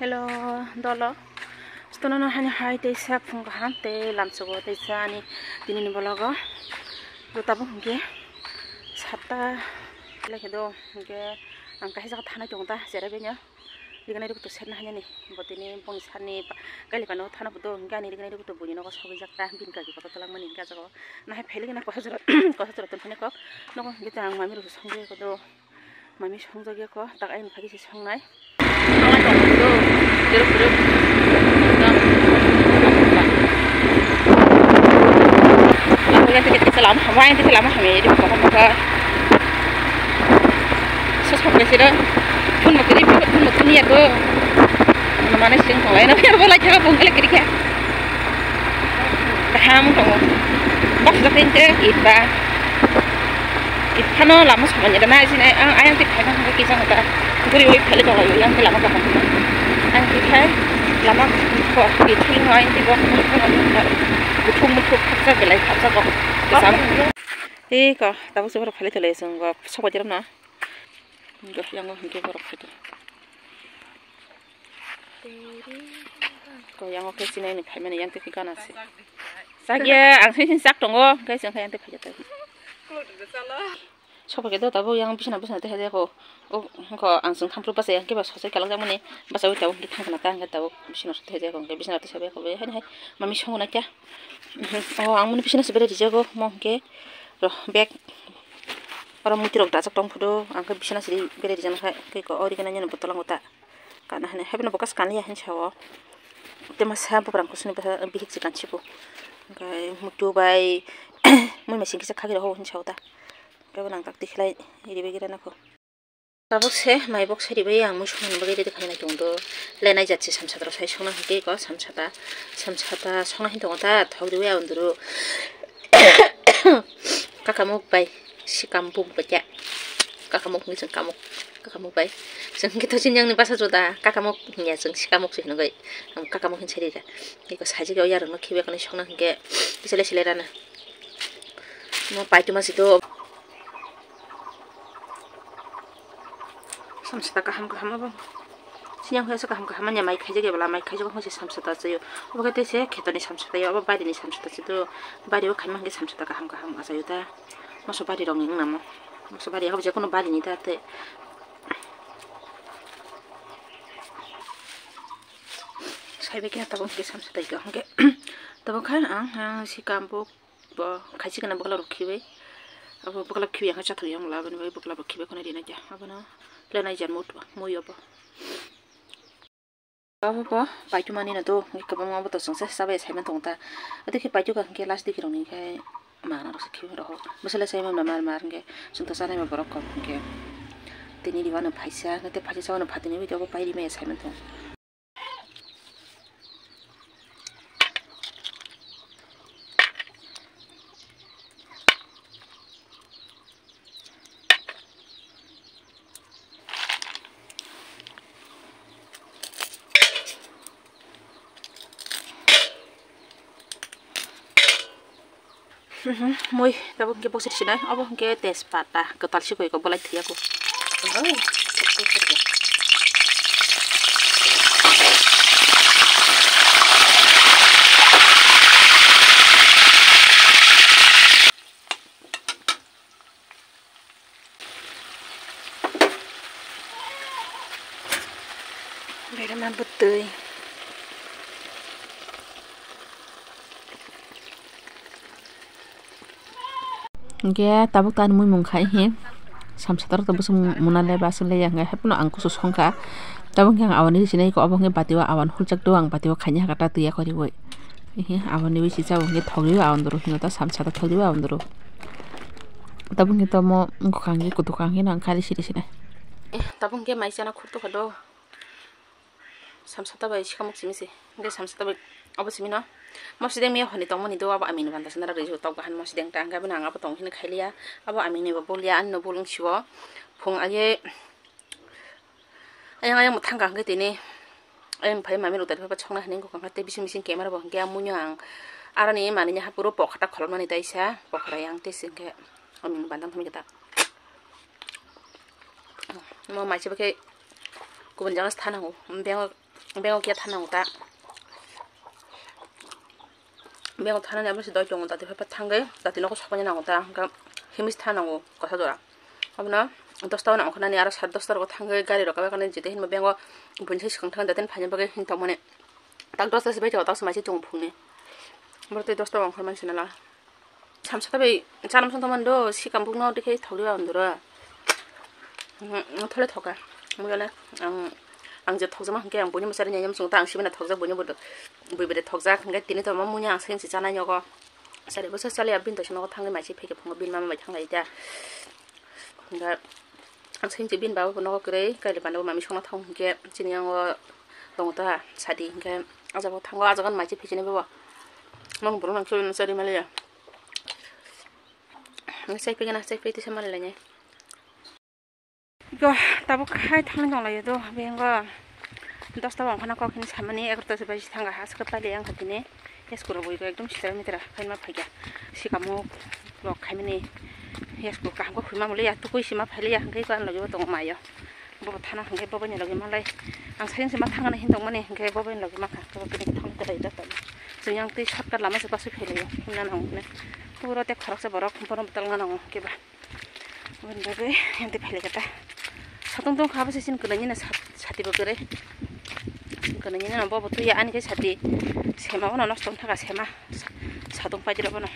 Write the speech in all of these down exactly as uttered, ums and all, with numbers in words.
Hello, dolo. Stono no hani hai tei sa phung kaham tei lamsogo tei sa ani tini ni bologo. Do tabuk hingke satta lekhe do hingke ang kaisa jaga thana tongo ta cherai benya. Rignai rok to serna hani ni bo tini boni sani kailipano thana bo do hingke ani rignai rok to boni nogo sogwi jak ta bini kaki kotor talangmani hingke ah jaga o nahai phailike na kosa jora kosa jora tongphani kok nogo hingke ang mami rok songwi kodo. Mami songjak ya ko, tak ayang phagi se songnai. Ang lai tong do, jeruk jeruk. Ang yang tiket tiket lama hamai, tiket lama hamai, di bawah muka. Sosok besi do, pun mau kiri, pun mau kini ya ko. Mana sing tong lai, na biar bola jaga bung kali kiri ya. Kaham tongo. Bak jok tinte itba. Iphano lama samanya dana sini ang ayang tik khaina hingke kisa hota. Guri oi phale tong lai yang lama kaham. Ang tik khai lama ko ithu no ayang tik bok. Buthum buthum khapsa belai khapsa bok. Sam. Eko tabuk se borok phale tole song bok. Sok bajero na. Yang hingke borok phale. Ko yang oke sini ni phaimani yang tiki gana se. Sagya ang sini sini sak tongo, guys, yang yang tiki phai jata. Sopo ke do tabo yang bisna bisna teh ko. O ko ang sing thampru basa yang ke basa sai kalak jamani basa wi tabo ke thang na tang ke tabo bisna teh ko ke bisna teh sabe ko be hai hai mami songo na kya. O ang mani bisna se bere jago mo ke ro bag. Oro muitirok dajak tong photo, ang khe bisina siri bere rijak nai khe, tei ko ori gana nini botol ang ta kana hwnwi, haibeno bo kas kanliya hinwi sa-o. Tei masa buprang kusuni bihik se kansigo, hwnkhe muitu bai mui machine kisa khagwi rw hinwi sa-o ta, hwnkhe bono ang tak tikhlai ribai gira nokho. Tabuk se mai bok sari bai ang mui songmani bagwi ready khainai tong do, lenai jat se samsata rok sai songna hwnkhe ko samsata, samsata songna hinwi tongo ta, thok ribai aboni duru. Kakamuk bai sikambuk bai khe. Kakamuk hinwi chwng kamuk. Kakamuk bai. Chwng khe to chini yang ni basa joda. Kakamuk hinya chwng sikamuk se hinwi. Ang kakamuk hin sari da. Eko sajik ya yarwng no khibi kani songna hinkhe. Sele sele rana. Mo paituma si do. Samsata kaham kaham abo. Siyang khe kaham kaham manya mai khaijak ya bwla mai khaijak khe samsata chayo. Obo khe tei se kheto ni samsata ya, obo bari ni samsata se do. Bari o khaima hwnkhe samsata kaham kaham achayo ta. Moso bari rok ni wng namo. Moso bari abo je kono bari ni ta tei. Saibe khe tabuk hwnkhe samsata ya hwnkhe. Tabuk khe ang, ang sikambuk. Bo khaisi gana bwkla rok khibai. Abo bwkla khibai ang chathok yang la aboni bagwi bwkla bo khibai khwnai rinai khe. Abono lenai jan mut mui obo. Abo bo paitumani no do kwbangma bo to chwngsa chabai saiman tongo ta. Ado khe paitu ka hwnkhe last digi rok ni khai mana rok se khibai rok. Bwsala saiman mar mar hwnkhe chwng to chanai ma borok kok hwnkhe. Tini ri mano phaisa hwnkhe tei phaisa chawano phatini bai tongo pai ri maya saiman tongo. Mui tabuk hwnkhe bosor sinai, obo hwnkhe tejpata kwtal sikoi kok bolai thwiya kok. Berema bwtwi. Hingke tabuk tani mui mung khai he samsa torok tabuk muna le basuk le yang hai pono ang kusu songkha. Tabuk hingke ang awani sinai ko obo hingke bati o awan hulchak do ang bati o khaini hakata twi yakori oi. He awani bai sijak hingke thogri o awan doro hino ta samsa ta thogri o awan doro. Tabuk hingke tomo wngkha hingke kutuk kha hingke nang kari siri sinai. Tabuk hingke mai chana khurtuk kha do. Samsata bai sikamuk simi se. Hingke samsata bai obo simi no. Mosideng miya honi tongmani do abo amini banta sendara riju tok bahan mosideng ta hingke abono ang abo tong hini khailiya. Abo amini bo bulia anino bulung siwo. Phung aye ayang ayang bo thangka hingke tini. Ayang phai mami rok tari phai songna hini hingke bising bising camera bo hingke amuino ang. Aroni manini haporo pokhata kholomani taisa. Pokhara yang tei singke amini banta thangmi kata. Mo maise bo khe kubun jaga se thanango. Beng o Bengo kia thanang ta. Bengo thanani amo se doi tongo, dati phai phai thangwi, dati nogo sokmani nango ta, hwnkhe himis thanango kotha jora. Abono dosta o nang khanani aro sat dosta rogo thangwi gari rok kabai kani jete hinma bengo buini sai swkang thang dati phaina bagwi hin tongmani. Tak dosta se bai jago, tak se mai se chwng phungni. Borok tei dosta o ongkhormani sinala. Samsa ta bai chanam song tongmani do, sikam bukno dikhe thokdi ba ondoro. Thole thoka. Mujale ang, ang je thokjakma hwnkhe ang buini mwsari nyanyam song ta ang sibina thokjak buini bodo. Bui bede thokjak hwnkhe tini to ma munya ang sengsi chanai nogo. Sari bwsa chaliya bini to sinogo thangwi mai se pheke phungo bini mama bai thanglai ta. Hwnkhe ang sengsi bini baba bo nogo kwrwi kailai panda bo mami songna thang hwnkhe chini yango tongo ta sadi hwnkhe ah jaga o thango ah jaga ni mai se phikini bobo. Mung borok nang chari maliya. Chai pigana, chai pigana, tisa mali lainai. Go, tabuk khai thangwi tonglaio do, bengo. Dosta bo ongkhana kok hini samani, egarota se baji thanga, ha, saka pali ang khatini. Yes, kuro boi go, ekdom sitra mitra, khai ma phaiga. Sikamo, lok khai mani. Yes, kuro kaham ko khui ma muli, ya, tukui sima phaili ya, hingke ko ang logi bo tongo mayo. Bo thana hingke bo bai ni logi malai. Ang sayang se ma thangani hin tongmani, hingke bo bai ni logi ma kha, bo kini thang ta dai da. Jeng yang tei shortcut lama se pasu phailaio, himna nang ne. Puro te khoroksa borok, bono tal ngana nang keba. Bini bagwi yanti phailaikha ta. Satung tong kha, bo se sin kwlai nini sat-, sati bo kwrwi. Sin kwlai nini no bo bo twi ani khe sati. Sema bono nosto wng thaka sema. Sa-, satung paijra bono.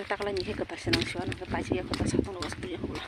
Taklai ni khe kwtal se nang siya nang khe paijra ya kwtal satung rok se twi ya hula.